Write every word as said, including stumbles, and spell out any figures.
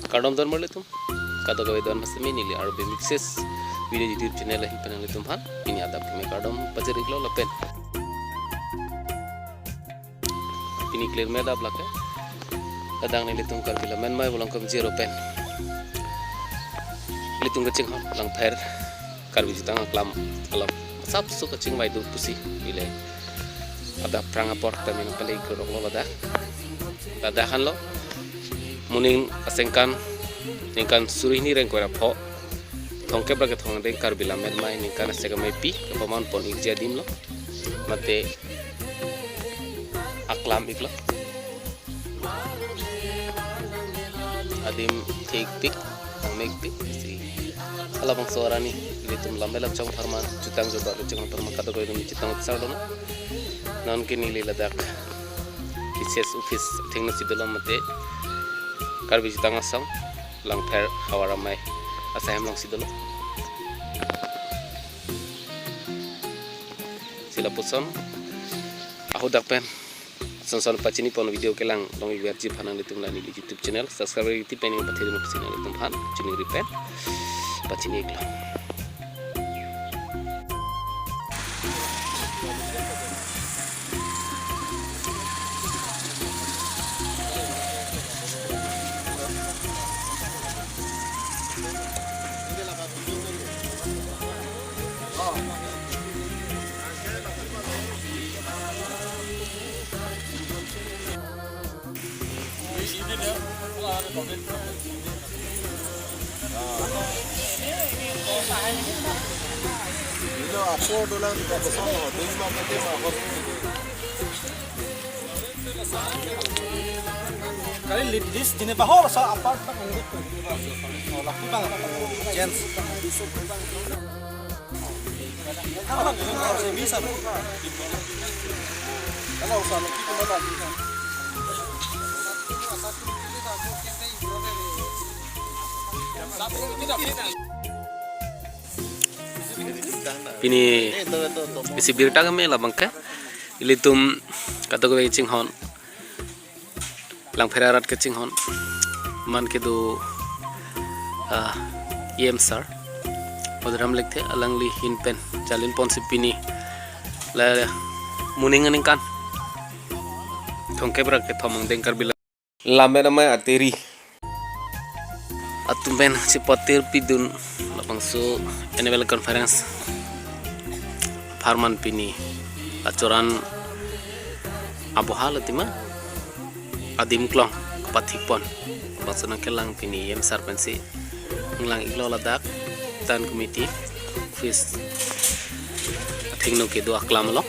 Kardom don marlitum. Kadokave don masemi neli R B Mixes video YouTube channel ahin pen nanglitum aphan pini adap kimi kardom pajir-iklo lapen pini clear me adap lake. Ladak nelitum Karbi Lammet Amei Volongkom Zero pen ilitum kachinghon Langpher Karbi Jutang Aklam along asapso kachingvai do pusi pile adap aphrang apor tame nangpale-ik roklo ladak. Ladak henlo moning asengkan ningkan suri hini ingkoi ra pho Thomkep ra kethom angdeng Karbi Lammet Amei ningkan asek ameipi kepaman pon-ikji adim lo. Mate aklam-iklo. Adim thik tik, angmek tik si. Halabangso arni ilitum Lammet Lamchong apharman, Jutang Jobak kachinghon apharman kadokave atum chetong-ik sar lonang. Non ke neli ladak P C S office athengno si dolo mate Karbi Jutang Asong Langpher Havar Amei asai hem along si dolo. Si lapuson ahut dak pen son son pachini pon video kelang long-ikverji aphan nanglitum la neli YouTube channel subscribe iti pen nangpathek dun pusi nanglitum aphan chiningri pen pachini-iklo. Kali lead this, dine bahor sa apart na unggut. Oh, lapu bang. Gents. Pini isi birta keme labang ke ilitum kadokave chinghon Langpher arat kachinghon man kedo, ah, E M sir Bhadram Lekthe alangli ahin pen jalin ponsi pini la moning aningkan thomkep ra kethom angdeng Karbi Lammet Amei atiri atum pen chepatir pidun labangso annual conference apharman pini achoran aboha latima adim klong kapathik pon labangso nangkelang pini E M sir pensi nanglang-iklo ladak town committee office athengno kedo aklam along.